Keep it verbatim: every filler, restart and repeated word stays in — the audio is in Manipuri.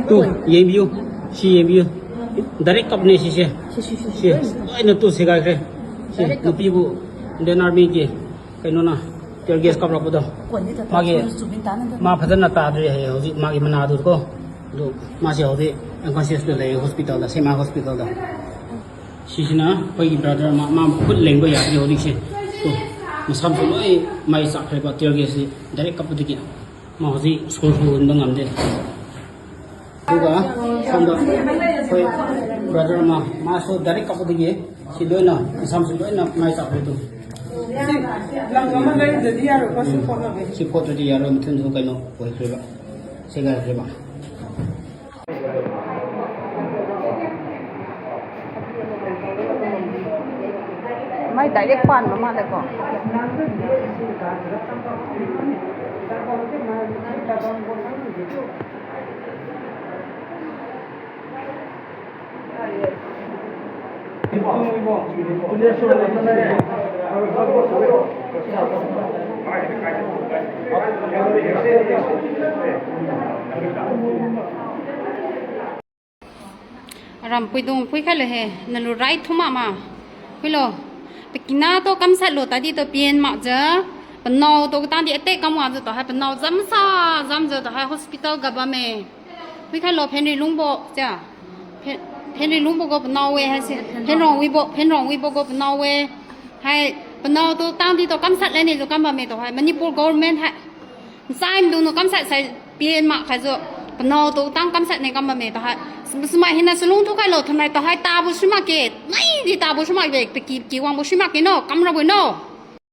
ꯇꯨ, ꯌꯦꯡꯕꯤꯌꯨ꯫ ꯁꯤ ꯌꯦꯡꯕꯤꯌꯨ꯫ ꯗꯥꯏꯔꯦꯛ ꯀꯞꯅꯦ ꯁꯤꯁꯦ꯫ ꯁꯤ, ꯁꯤ, ꯁꯤ, ꯁꯤ ꯁꯤ꯫ ꯂꯣꯏꯅ ꯇꯨ ꯁꯦꯒꯥꯏꯈ꯭ꯔꯦ꯫ ꯁꯤ ꯗꯥꯏꯔꯦꯛ ꯀꯞ꯫ ꯅꯨꯄꯤꯕꯨ Indian Army ꯒꯤ ꯀꯩꯅꯣꯅ tear gas ꯀꯥꯞꯂꯛꯄꯗꯣ꯫ ꯀꯣꯟꯗꯤ ꯇꯥ-, ꯃꯥꯒꯤ ꯇꯥ-, ꯆꯨꯝꯃꯤ ꯇꯥꯅꯗꯕ꯫ ꯃꯥ ꯐꯖꯅ ꯇꯥꯗ꯭ꯔꯤ ꯍꯥꯏꯌꯦ ꯍꯧꯖꯤꯛ ꯃꯥꯒꯤ ꯃꯅꯥꯗꯨꯀꯣ꯫ ꯑꯗꯨ ꯃꯥꯁꯦ ꯍꯧꯖꯤꯛ unconscious ꯇ ꯂꯩꯌꯦ hospital ꯗ, ꯁꯦꯃꯥ hospital ꯗ꯫ ꯁꯤꯁꯤꯅ ꯑꯩꯈꯣꯏꯒꯤ brother ꯑꯃ, ꯃꯥ ꯈꯨꯠ ꯂꯦꯡꯕ ꯌꯥꯗ꯭ꯔꯤ ꯍꯧꯖꯤꯛꯁꯦ꯫ ꯇꯨ, ꯃꯁꯝꯁꯨ ꯂꯣꯏ ꯃꯩ ꯆꯥꯛꯈ꯭ꯔꯦꯕ tear gas ꯁꯤ ꯗꯥꯏꯔꯦꯛ ꯀꯥꯞꯄꯗꯒꯤ꯫ ꯃꯥ ꯍꯧꯖꯤꯛ ꯁꯣꯔꯁꯨ ꯍꯣꯟꯕ ꯉꯝꯗꯦ꯫ ꯑꯗꯨꯒ ꯁꯣꯝꯗ ꯑꯩꯈꯣꯏ brother ꯑꯃ, ꯃꯥꯁꯨ ꯗꯥꯏꯔꯦꯛ ꯀꯥꯞꯄꯗꯒꯤ ꯁꯤ ꯂꯣꯏꯅ ꯃꯁꯥꯝꯁꯤ ꯂꯣꯏꯅ ꯃꯥꯏ ꯆꯥꯛꯈ꯭ꯔꯦ ꯑꯗꯨꯝ꯫ ꯁꯤ ꯂꯪ ꯑꯃ ꯂꯩꯔꯨꯗꯗꯤ ꯌꯥꯔꯣꯏꯀꯣ, ꯁꯤ ꯎꯝ꯫ ꯐꯣꯠꯅꯕꯩ꯫ ꯁꯤ ꯐꯣꯠꯇ꯭ꯔꯗꯤ ꯌꯥꯔꯣꯏ, ꯃꯊꯟꯗꯁꯨ ꯀꯩꯅꯣ ꯑꯣꯏꯈ꯭ꯔꯦꯕ, ꯁꯦꯒꯥꯏꯈ꯭ꯔꯦꯕ꯫ ꯃꯥꯏ ꯗꯥꯏꯔꯦꯛ ꯄꯥꯟꯕ ꯃꯥꯜꯂꯦꯀꯣ꯫ Aram puidung pui khai le he, nalu rai thuma ma. Pui lo. Pekina to kamsat lo tadi to pien ma ja. Penau to ketang di etek kamu aja to hai penau jam sa jam ja to hai hospital gaba me. Pui khai lo Phenri Lungbo ja. Phe-, Phenri Lungbo go penau we hai si. Phenrong Wibo, Phenrong Wibo go penau we. Hai penau to tang di to kamsat le ne to kamba me to hai Manipur government hai. Sai mdung no kamsat sai pien ma khai jo. Penau to tang kamsat ne kamba me to hai. Sem-, semai hina selung to khai lo thanai to hai tabu suma ke. Nai di tabu suma be pe ki, ki wang bu suma ke no. Kamra bu no.